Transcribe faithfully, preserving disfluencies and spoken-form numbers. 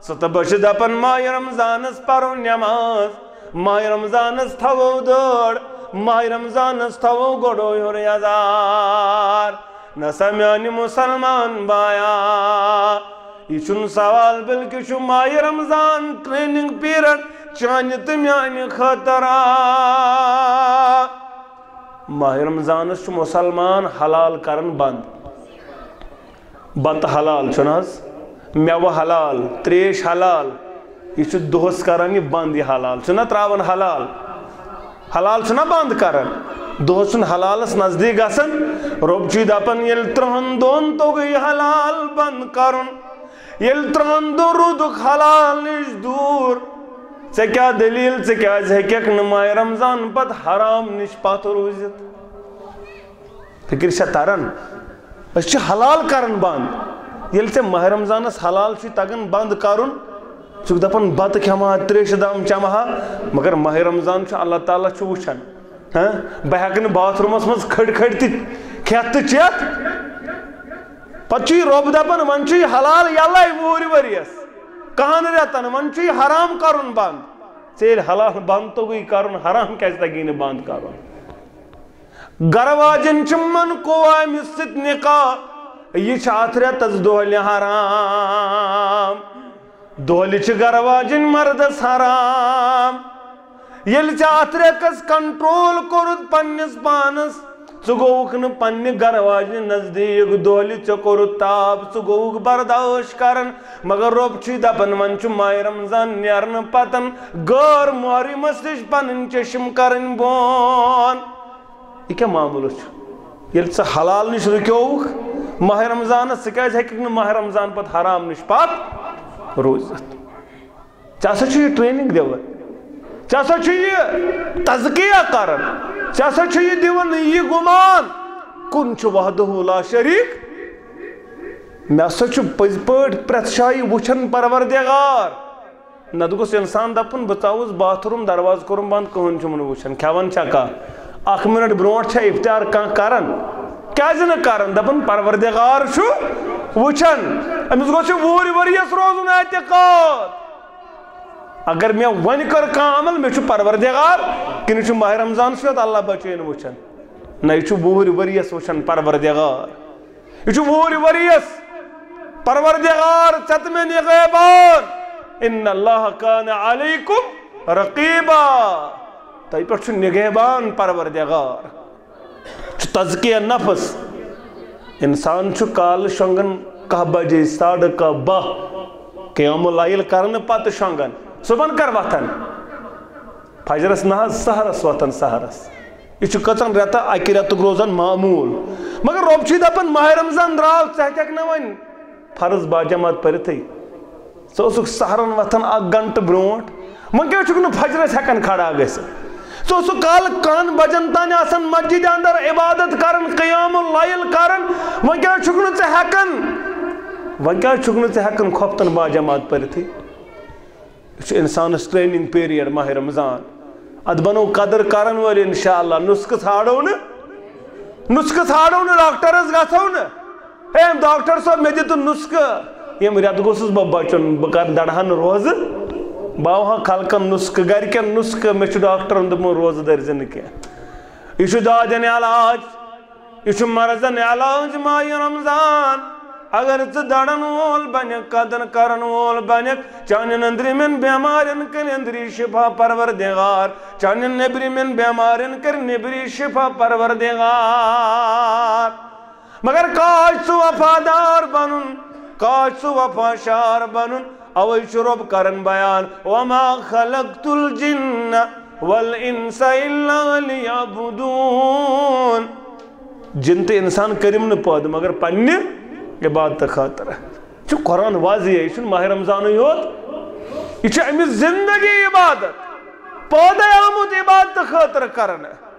ژٕ تہٕ بہٕ چھِ دَپان ماہِ رمضانَس پَرو نٮ۪ماز، ماہِ رمضانَس تھاوو دٲڑ، ماہِ رمضانَس تھاوو گۄڈو ہیوٚر یَزار۔ نہ سا میٛانہِ مُسلمان بایا، یہِ چھُنہٕ سوال، بلکہِ چھُ ماہِ رمضان training period چانہِ تہٕ میٛانہِ خٲطرٕ۔ ماہِ رمضانَس چھُ مُسلمان حلال کران بنٛد۔ بتہٕ حلال چھُنہٕ حظ، مٮ۪وٕ حلال، ترٛیش حلال، یہِ چھُ دۄہس کران یہِ بنٛد، یہِ حلال چھُنہ ترٛاوان حلال، حلال چھُنہ بنٛد کران، دۄہس چھُنہٕ حلالس نزدیٖک گژھان۔ رۄب چھُے دپان ییٚلہِ ترٛہن دۄہن توٚگُے حلال بنٛد کرُن، ییٚلہِ ترٛہن دۄہن روٗدُکھ حلال نِش دوٗر، ژےٚ کیٛاہ دٔلیٖل، ژٕ کیٛازِ ہیٚککھ نہٕ ماہِ رمضان پتہٕ حرام نِش پتھ روٗزِتھ؟ فکر چھا تران؟ أسۍ چھِ حلال کران بنٛد۔ ییٚلہِ ژےٚ ماہِ رمضانس حلال چھُے تگان بنٛد کرُن، ژٕ چھُکھ دپان بتہٕ کھٮ۪مہٕ ہا، تریشہِ دام چمہٕ ہا، مگر ماہِ رمضان چھُ، اللہ تعالیٰ چھُ وٕچھان۔ ہاں، بہٕ ہٮ۪کہٕ نہٕ باتھ روٗمس منٛز کھٔڑۍ کھٔڑۍ تہِ کھٮ۪تھ تہٕ چٮ۪تھ۔ پتہٕ چھُے رۄب دپان، وۄنۍ چھُے حلال یلے وُہرِ ؤرۍیس، کہن رٮ۪تن، وۄنۍ چھُے حرام کرُن بنٛد۔ ژےٚ ییٚلہِ حلال بنٛد توٚگُے کرُن، حرام کیٛازِ تگی نہٕ بنٛد کرُن؟ گرٕ واجٮ۪ن چھِ من کوامہِ سۭتۍ نکاح، یہِ چھِ اتھ رٮ۪تس دۄہلہِ حرام۔ دۄہلہِ چھِ گرٕ واجٮ۪ن مردس حرام۔ ییٚلہِ ژےٚ اتھ رٮ۪تس control کوٚرُتھ پننِس پانس، ژٕ گوٚوُکھ نہٕ پننہِ گرٕ واجنہِ نزدیٖک دۄہلہِ، ژےٚ کوٚرُتھ تاپھ، ژٕ گوٚوُکھ برداشت کران، مگر رۄب چھُے دپان، وۄنۍ چھُ ماہِ رمضان نیرنہٕ پتن غٲر محرمس نِش پنٕنۍ چشم کرٕنۍ بۄن۔ یہِ کیٛاہ معاملہٕ چھُ؟ ییٚلہِ ژٕ حلال نِش رُکیووُکھ ماہِ رمضانس، ژٕ کیٛازِ ہیٚککھ نہٕ ماہِ رمضان پتہٕ حرام نِش پتھ روٗزِتھ؟ ژےٚ ہسا چھُ یہِ training دِوان، ژےٚ ہسا چھُ یہِ تزکیہ کران، ژےٚ ہسا چھُ یہِ دِوان یہِ گُمان، کُن چھُ وحدہ لا شریک۔ مےٚ ہسا چھُ پٔزۍ پٲٹھۍ پرٛٮ۪تھ جایہِ وٕچھان پروردگار۔ نتہٕ گوٚژھ انسان دپُن، بہٕ ژاوُس باتھ روٗم، دروازٕ کوٚرُم بنٛد، کٕہٕنۍ چھُم نہٕ وٕچھان۔ کھٮ۪وان چھا کانٛہہ؟ اکھ منٹ برونٛٹھ چھا افطار کانٛہہ کران؟ کیٛازِ نہٕ کران؟ دپان، پروردگار چھُ وٕچھان۔ أمِس گوٚژھ یہِ وُہٕرۍ ؤرۍیَس روزُن اعتقاد۔ اگر مےٚ وۄنۍ کٔر کانٛہہ عمل، مےٚ چھُ پروردگار، کِنہٕ چھُ ماہِ رمضانس یوت اللہ بچٲیِن وٕچھان؟ نہ، یہِ چھُ وُہٕرۍ ؤرۍیَس وٕچھان پروردگار۔ یہِ چھُ وُہٕرۍ ؤرۍیَس پروردگار، ژےٚ تہٕ مےٚ نگہبان۔ ان اللہ کان علیکم رقیبا۔ تۄہہِ پٮ۪ٹھ چھُ نگہبان پروردگار۔ چھُ تزکیہ نفس۔ انسان چھُ کالہٕ شۄنٛگان کاہ بجے، ساڑٕ کاہ، باہ، قیام اللیل کرنہٕ پتہٕ شۄنٛگان۔ صُبحن کر وۄتھان؟ فجرس نہ حظ، سحرس وۄتھان، سحرس۔ یہِ چھُ کٔژن رٮ۪تن اکہِ رٮ۪تُک روزان معموٗل۔ مگر رۄب چھُے دپان، ماہِ رمضان درٛاو، ژٕ ہیٚککھ نہ وۄنۍ فرض باجماعت پٔرِتھٕے؟ ژٕ اوسُکھ سحرن وۄتھان اکھ گھنٹہٕ برونٛٹھ، وۄنۍ کیٛازِ چھُکھ نہٕ فجرس ہٮ۪کان کھڑا گٔژھِتھ؟ ژٕ اوسُکھ کالہٕ کہن بجن تام آسان مسجدِ اندر عبادت کران، قیام اللیل کران، وۄنۍ کیٛازِ چھُکھ نہٕ ژٕ ہٮ۪کان، وۄنۍ کیٛازِ چھُکھ نہٕ ژٕ ہٮ۪کان خۄفتن باجماعت پٔرِتھٕے؟ یہِ چھُ انسانس training period ماہِ رمضان۔ اتھ بنو قدر کرن وٲلۍ انشاءاللہ۔ نسخہٕ ژھانڈو نہٕ، نسخہٕ ژھانڈو نہٕ، ڈاکٹرس گژھو نہٕ۔ ہے ڈاکٹر صٲب، مےٚ دِتہٕ نسخہٕ، ییٚمہِ رٮ۪تہٕ گوٚژھُس بہٕ بچُن، بہٕ کرٕ، درہا نہٕ روزٕ، بہٕ ہاوہا خلقن نسخہٕ، گرِکٮ۪ن نسخہٕ، مےٚ چھُ ڈاکٹرن دوٚپمُت روزٕ دٔرزِ نہٕ کینٛہہ۔ یہِ چھُ دادٮ۪ن علاج۔ یہِ چھُ مرضن علاج ماہِ رمضان۔ اگر ژٕ دڑن وول بنکھ، قدر کرن وول بنکھ، چانٮ۪ن أنٛدرِمٮ۪ن بٮ۪مارٮ۪ن کٔرۍ أنٛدری شفا پروردگار، چانٮ۪ن نیٚبرِمٮ۪ن بٮ۪مارٮ۪ن کٔرۍ نیٚبری شفا پروردگار۔ مگر کاش ژٕ وفادار بنُن، کاش ژٕ وفا شار بنُن۔ اوے چھُ رۄب کران بیان، وما خلقت الجن والانس الا لیعبدون۔ جن تہٕ انسان کٔرِم نہٕ پٲدٕ مگر پننہِ عبادتہٕ خٲطرٕ۔ چھُ قرآن واضح، یہِ چھُنہٕ ماہِ رمضانٕے یوت، یہِ چھُ أمِس زندگی عبادت، پٲدَے آمُت عبادتہٕ خٲطرٕ کرنہٕ۔